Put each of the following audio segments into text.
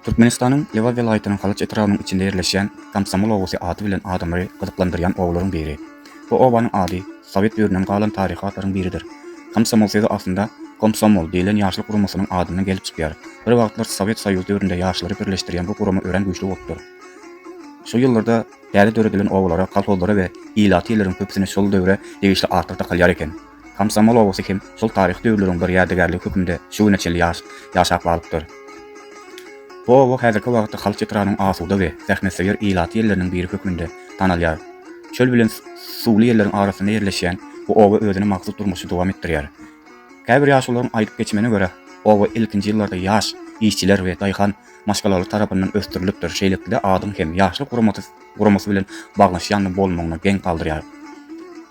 Türkmenistanyň Lebap welaýatynyň Halaç etrabynyň içinde ýerleşýän Komsomol obasy ady bilen adamlary gyzyklandyrýan obalaryň biri. Bu obanyň ady sowet döwründen galan taryhy atlaryň biridir. Komsomol sözi aslynda Komsomol diýlen ýaşlyk guramasynyň adyndan gelip çykýar. Bir wagtlar Sowet Soýuzy döwründe ýaşlary birleşdirýän bu gurama örän güýçli bolupdyr. Şol ýyllarda täze döredilen obalara, kolhozlara we ilatly ýerleriň köpüsine şol döwre degişli atlar dakylýar eken. Komsomol obasy hem şol taryhy döwürleriň bir ýadygärligi hökmünde şu güne çenli ýaşap galypdyr. Bu oba häzirki wagtda Halaç etrabynyň asuda we zähmetsöýer ilatly ýerleriniň biri hökmünde tanalýar. Çöl bilen suwly ýerleriň arasynda ýerleşýän bu oba özüne mahsus durmuşy dowam etdirýär. Käbir ýaşulularyň aýdyp geçmegine görä, oba ilkinji ýyllarda ýaş işçiler we daýhan maşgalalary tarapyndan ösdürilipdir, şeýlelikde adyň hem ýaşlyk guramasy guramasy bilen baglanyşýandygy bolmagyna geň galdyrýar.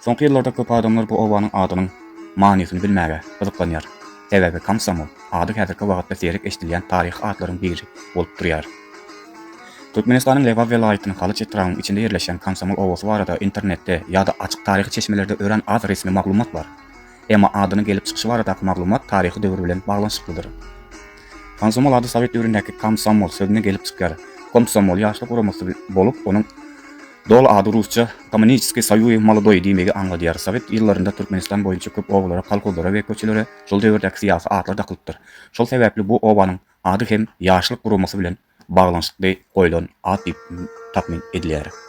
Soňky ýyllarda köp adamlar bu obanyň adynyň manysyny bilmäge gyzyklanýar. Sebäbi Komsomol ady häzirki wagtda seýrek eşidilýän taryhy atlaryň biri bolup durýar. Türkmenistanyň Lebap welaýatynyň Halaç etrabynyň içinde ýerleşýän Komsomol obasy barada internetde ýa-da açyk taryhy çeşmelerde örän az resmi maglumat bar. Emma adynyň gelip çykyşy baradaky maglumat taryhy döwür bilen baglanyşyklydyr. Komsomol ady sowet döwründäki komsomol sözünden gelip çykýar. Komsomol ýaşlar guramasy bolup, onuň doly ady rusça Kommunistskiý soýuý molodoý diýmegi aňladýar. Sowet ýyllarynda Türkmenistan boýunça köp obalara, kolhozlara we köçelere şol döwürdäki syýasy atlar dakylypdyr. Şol sebäpli bu obanyň ady hem ýaşlyk guramasy bilen baglanyşykly goýlan at diýip takmyn edilýär.